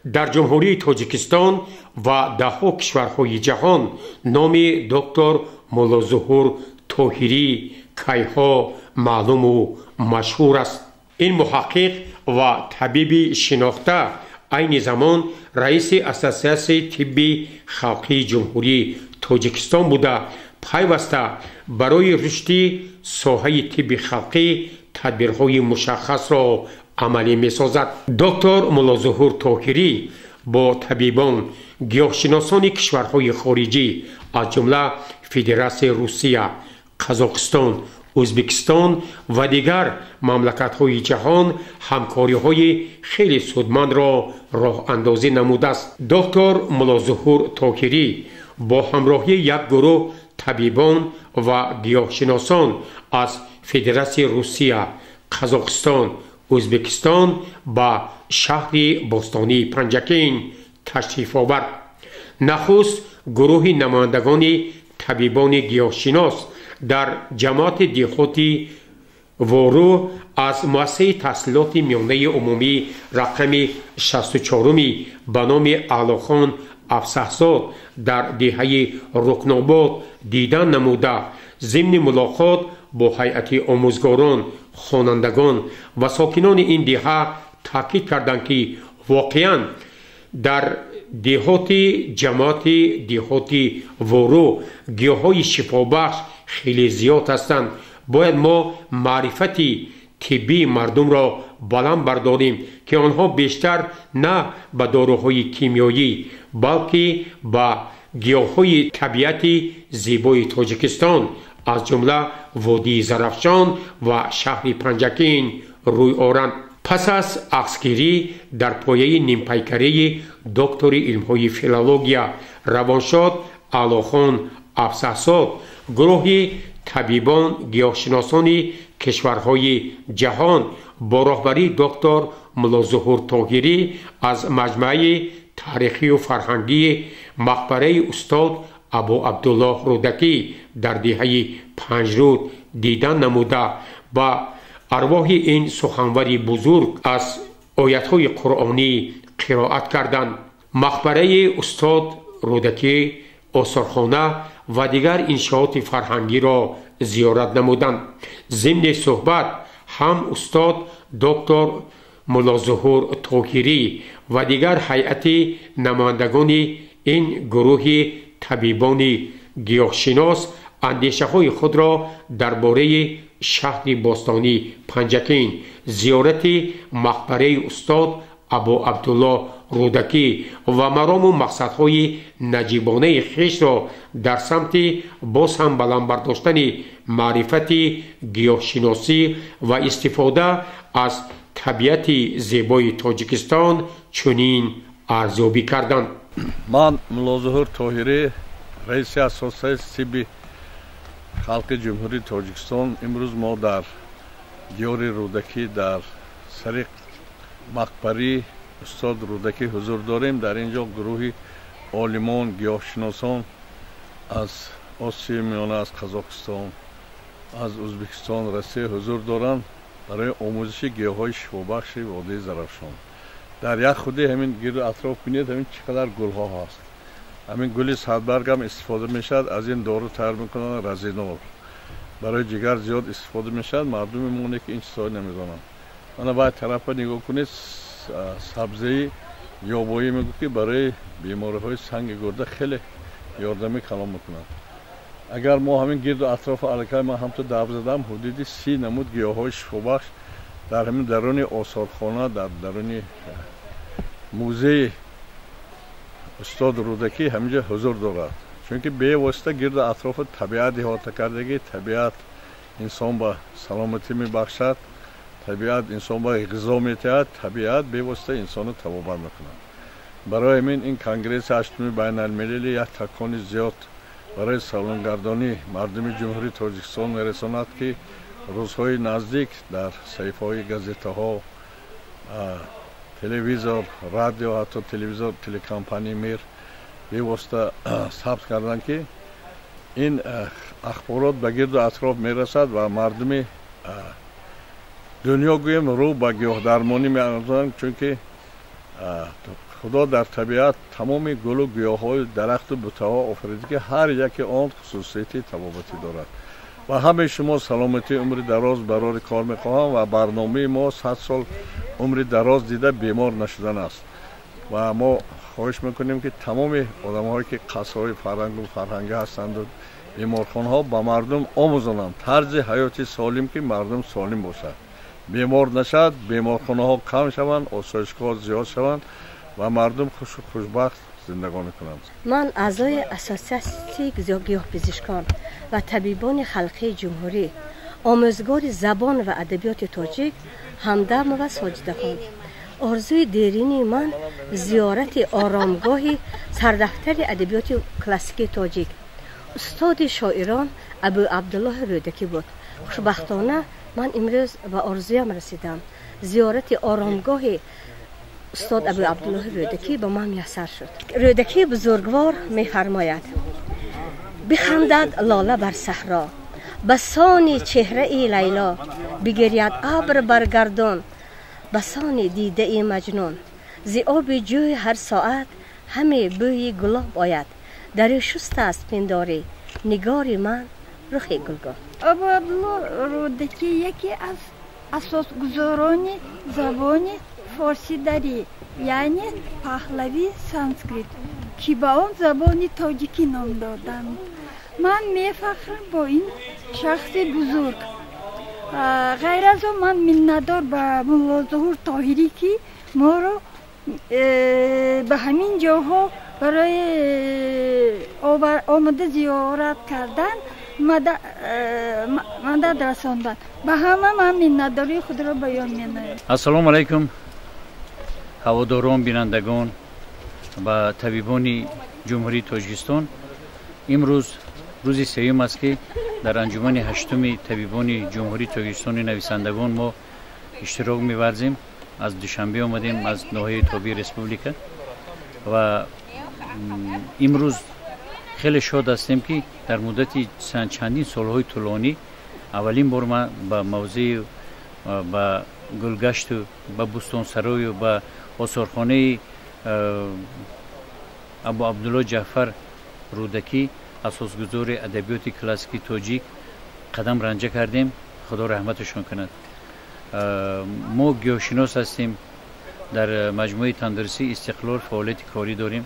Дар Ҷумҳурии Тоҷикистон ва даҳҳо кишварҳои ҷаҳон номи доктор Муллозуҳур Тоҳирӣ кайҳо маълуму машҳур аст. Ин муҳаққиқ ва табиби шинохта айни замон раиси Ассотсиатсияи тибби халқии Ҷумҳурии Тоҷикистон буда, пайваста барои рушди соҳаи тибби халқӣ тадбирҳои мушаххасро амалӣ месозад. Доктор Муллозуҳур Тоҳирӣ бо табибон, гиёҳшиносони кишварҳои хориҷӣ, аз ҷумла Федератсияи Русия, Қазоқистон, Ӯзбекистон ва дигар мамлакатҳои ҷаҳон ҳамкориҳои хеле судмандро роҳандозӣ намудааст. Доктор Муллозуҳур Тоҳирӣ бо ҳамроҳии як гурӯҳ табибон ва гиёҳшиносон аз Федератсияи Русия, Қазоқистон, Ӯзбекистон ба шаҳри бостонии Панҷакент ташриф овард. Нахуст гурӯҳи намояндагони табибони гиёҳшинос дар ҷамоати деҳоти Вору аз муассисаи таҳсилоти миёнаи умумӣ рақами 64-уми ба номи Аълохон Афсаҳзод дар деҳаи Рукнобод дидан намуда, зимни мулоқот бо ҳайати омӯзгорон, хонандагон ва сокинони ин деҳа таъкид карданд, ки воқеан дар деҳоти ҷамоати деҳоти Вору гиёҳҳои шифобахш хеле зиёд ҳастанд. Бояд мо маърифати тиббии мардумро баланд бардорем, ки онҳо бештар на ба доруҳои кимиёӣ, балки ба гиёҳҳои табиати зебои Тоҷикистон, аз ҷумла водии Зарафшон ва шаҳри Панҷакент рӯй оранд. Пас аз аксгирӣ дар пояи нимпайкарии доктори илмҳои филология равоншод Аълохон Афсаҳзод, гурӯҳи табибон гиёҳшиносони кишварҳои ҷаҳон бо роҳбарии доктор Муллозуҳур Тоҳирӣ аз маҷмӯаи таърихию фарҳангии мақбараи устод Абу Абдуллоҳ Рӯдакӣ дар деҳаи Панҷруд дидан намуда, ба арвоҳи ин суханвари бузург аз оятҳои қуръонӣ қироат карданд. Мақбараи устод Рӯдакӣ, осорхона ва дигар иншооти фарҳангиро зиёрат намуданд. Зимни суҳбат ҳам устод доктор Муллозуҳур Тоҳирӣ ва дигар ҳайати намояндагони ин гурӯҳи табибони гиёҳшинос андешаҳои худро дар бораи шаҳри бостонӣ Панҷакент, зиёрати мақбараи устод Абу Абдуллоҳ Рӯдакӣ ва марому мақсадҳои наҷибонаи хешро дар самти боз ҳам баланд бардоштани маърифати гиёҳшиносӣ ва истифода аз табиати зебои Тоҷикистон чунин арзёбӣ карданд. Ман Муллозуҳур Тоҳирӣ, раиси Ассотсиатсияи тибби халқи Ҷумҳурии Тоҷикистон. Имрӯз мо дар диёри Рӯдакӣ, дар сари мақбарии устод Рӯдакӣ ҳузур дорем. Дар ин ҷо гурӯҳи олимон, гиёҳшиносон аз Осиёи Миёна, аз Қазоқистон, аз Ӯзбекистон, Россия ҳузур доранд барои омӯзиши гиёҳҳои шифобахши водии Зарафшон. Дар як худи ҳамин гирду атроф бинед, ҳамин чӣ қадар гулҳо ҳаст. Ҳамин гули садбаргам истифода мешавад, аз ин дору тайёр мекунанд, разинор. Барои ҷигар зиёд истифода мешавад. Мардуми мо ки ин чизҳоро намедонанд. Мана баъд тарафа нигоҳ кунед, сабзаи ёбоӣ мегӯ, ки барои бемориҳои санги гурда хеле ёрдами калон мекунад. Агар мо ҳамин гирду атрофу аллакай ман ҳамто дав задам, ҳудуди 30 намуд гиёҳҳои шифобахш дар ҳамин даруни осорхона, дар даруни музеи устод Рӯдакӣ ҳаминҷо ҳузур дорад. Чунки бевосита гирду атрофу табиат иҳота кардагӣ, табиат инсон ба саломатӣ мебахшад, табиат инсон ба ғизо метиҳад, табиат бевосита инсонро табобат мекунад. Барои ҳамин ин конгресси ҳаштуми байналмилалӣ як такони зиёд барои саломгардонии мардуми Ҷумҳурии Тоҷикистон мерасонад, ки рӯзҳои наздик дар саҳифаҳои газетаҳо, телевизор, радио, ҳатто телевизор, телекомпанияи Мир бевосита сабт карданд, ки ин ахборот ба гирду атроф мерасад ва мардуми дунё гӯем рӯ ба гиёҳдармонӣ меандозанд, чунки Худо дар табиат тамоми гулу гиёҳҳои дарахту бутаҳо офарида, ки ҳар яке он хусусияти табобатӣ дорад. Ва ҳамаи шумо саломатӣ, умри дароз барори кор мехоҳам ва барномаи мо 100 сол умри дароз дида бемор нашудан аст. Ва мо хоҳиш мекунем, ки тамоми одамҳое ки қасрҳои фарҳангу фарҳангӣ ҳастанду беморхонаҳо ба мардум омӯзонанд тарзи ҳаёти солим, ки мардум солим бошад, бемор нашавад, беморхонаҳо кам шаванд, осоишгоҳ зиёд шаванд ва мардум хушу хушбахт зиндагонӣ кунанд. Ман аъзои ассотсиатсияи гиёҳпизишкон ва табибони халқии ҷумҳурӣ, омӯзгори забон ва адабиёти тоҷик Ҳамдамова Соҷидахон. Орзуи дерини ман зиёрати оромгоҳи сардафтари адабиёти классикии тоҷик, устоди шоирон Абу Абдуллоҳи Рӯдакӣ буд. Хушбахтона ман имрӯз ба орзуям расидам. Зиёрати оромгоҳи устод Абу Абдуллоҳи Рӯдакӣ ба ман муяссар шуд. Рӯдакии бузургвор мефармояд: бихандад лола бар саҳро, ба сони чеҳраи Лайло, бигиряд абр бар гардон, ба сони дидаи Маҷнун. Зи оби ҷӯй ҳар соат ҳаме бӯи гулоб ояд, дар ӯ шустааст пиндорӣ нигори ман рухи гулгоҳ. Абу Абдулло Рӯдакӣ яке аз асосгузорони забони форсидарӣ, яъне паҳлавӣ санскрит, ки ба он забони тоҷикӣ ном доданд. Ман мефахрам бо ин шахси бузург. Ғайр аз он, ман миннатдор ба Муллозуҳур Тоҳирӣ, ки моро ба ҳамин ҷоҳо барои омада зиёрат кардан мадад расонданд. Ба ҳама ман миннатдории худро баён менамоям. Ассалому алайкум, ҳаводорон, бинандагон ва табибони Ҷумҳурии Тоҷикистон. Имрӯз рӯзи сеюм аст, ки дар анҷумани ҳаштуми табибони Ҷумҳурии Тоҷикистони нависандагон мо иштирок меварзем. Аз Душанбе омадем, аз ноҳияи тобии республика, ва имрӯз хеле шод ҳастем, ки дар муддати чандин солҳои тӯлонӣ аввалин бор ман ба мавзеи, ба гулгашту ба бӯстонсарою ба осорхонаи Абу Абдулло Ҷаъфар Рӯдакӣ, асосгузори адабиёти классикии тоҷик, қадам ранҷа кардем. Худо раҳматашон кунад. Мо гиёҳшинос ҳастем, дар маҷмӯаи тандурустии Истиқлол фаъолияти корӣ дорем,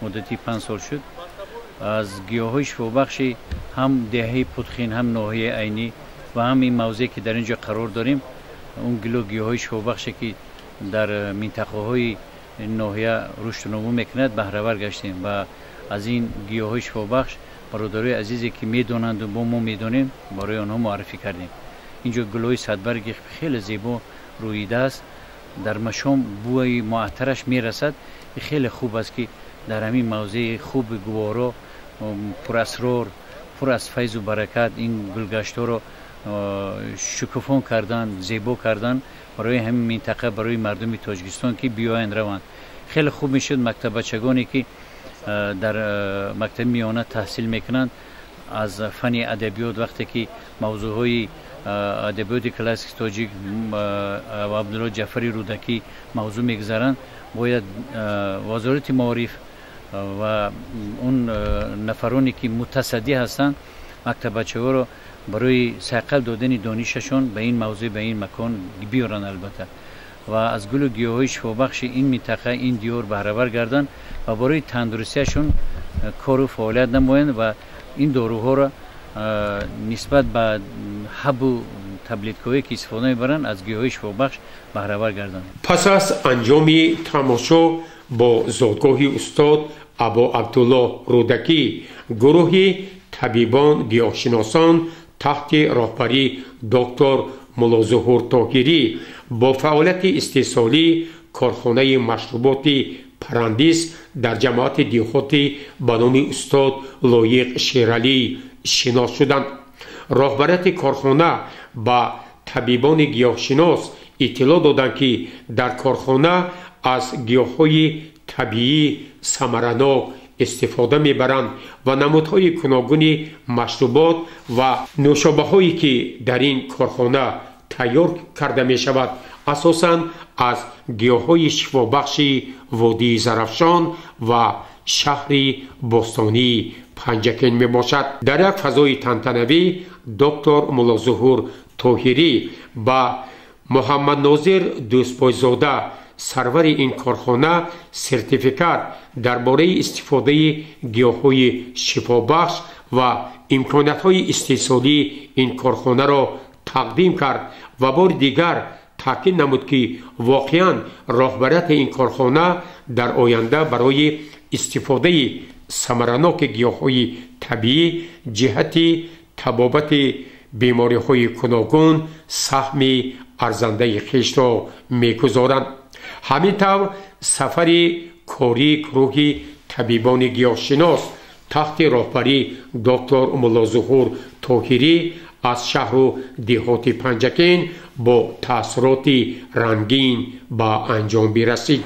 муддати 5 сол шуд. Аз гиёҳҳои шифобахши ҳам деҳаи Путхин, ҳам ноҳияи Айнӣ ва ҳам ин мавзее, ки дар ин ҷо қарор дорем, он гило гиёҳҳои шифобахше, ки дар минтақаҳои ноҳия рушду нумӯ мекунад, баҳравар гаштем ва аз ин гиёҳҳои шифобахш бародарои азизе, ки медонанду бо мо медонем, барои онҳо муаррифӣ кардем. Инҷо гулҳои садбарги хеле зебо рӯидааст, дар машом бӯи муаттараш мерасад. Хеле хуб аст, ки дар ҳамин мавзеи хуби гуворо, пурасрор, пур аз файзу баракат ин гулгаштҳоро шукуфон кардан, зебо кардан барои ҳамин минтақа, барои мардуми Тоҷикистон, ки биёянд, раванд. Хеле хуб мешуд, мактаббачагоне, ки дар мактаби миёна таҳсил мекунанд, аз фанни адабиёт, вақте ки мавзӯъҳои адабиёти классики тоҷик ва Абдулло Ҷаъфари Рӯдакӣ мавзӯъ мегузаранд, бояд Вазорати маориф ва он нафароне, ки мутасаддӣ ҳастанд, мактаббачаҳоро барои сайқал додани донишашон ба ин мавзӯъ, ба ин макон биёранд, албатта, ва аз гулу гиёҳҳои шифобахши ин минтақа, ин диёр баҳравар гарданд ва барои тандурустиашон кору фаъолият намоянд ва ин доруҳоро нисбат ба ҳабу таблеткаҳое, ки истифода мебаранд, аз гиёҳҳои шифобахш баҳравар гарданд. Пас аз анҷоми тамошо бо зодгоҳи устод Абу Абдуллоҳ Рӯдакӣ, гурӯҳи табибон гиёҳшиносон таҳти роҳбарии доктор Муллозуҳур Тоҳирӣ бо фаъолияти истеҳсолии корхонаи машруботи Парандис дар ҷамоати деҳоти ба номи устод Лоиқ Шералӣ шинос шуданд. Роҳбарияти корхона ба табибони гиёҳшинос иттилоъ доданд, ки дар корхона аз гиёҳҳои табиӣ самаранок истифода мебаранд ва намудҳои гуногуни машрубот ва нӯшобаҳое, ки дар ин корхона тайёр карда мешавад, Асосан аз гиёҳҳои шифобахши водии Зарафшон ва шаҳри бостонии Панҷакент мебошад. Дар як фазои тантанавӣ доктор Муллозуҳур Тоҳирӣ ба Муҳаммаднозир Дӯстбойзода, сарвари ин корхона, сертификат дар бораи истифодаи гиёҳҳои шифобахш ва имкониятҳои истеҳсолии ин корхонаро тақдим кард ва бори дигар таъкид намуд, ки воқеан роҳбарияти ин корхона дар оянда барои истифодаи самараноки гиёҳҳои табиӣ ҷиҳати табобати бемориҳои гуногун саҳми арзандаи хешро мегузоранд. Ҳамин тавр, сафари кории гурӯҳи табибони гиёҳшинос таҳти роҳбарии доктор Муллозуҳур Тоҳирӣ аз шаҳру деҳоти Панҷакент бо таассуроти рангин ба анҷом бирасид.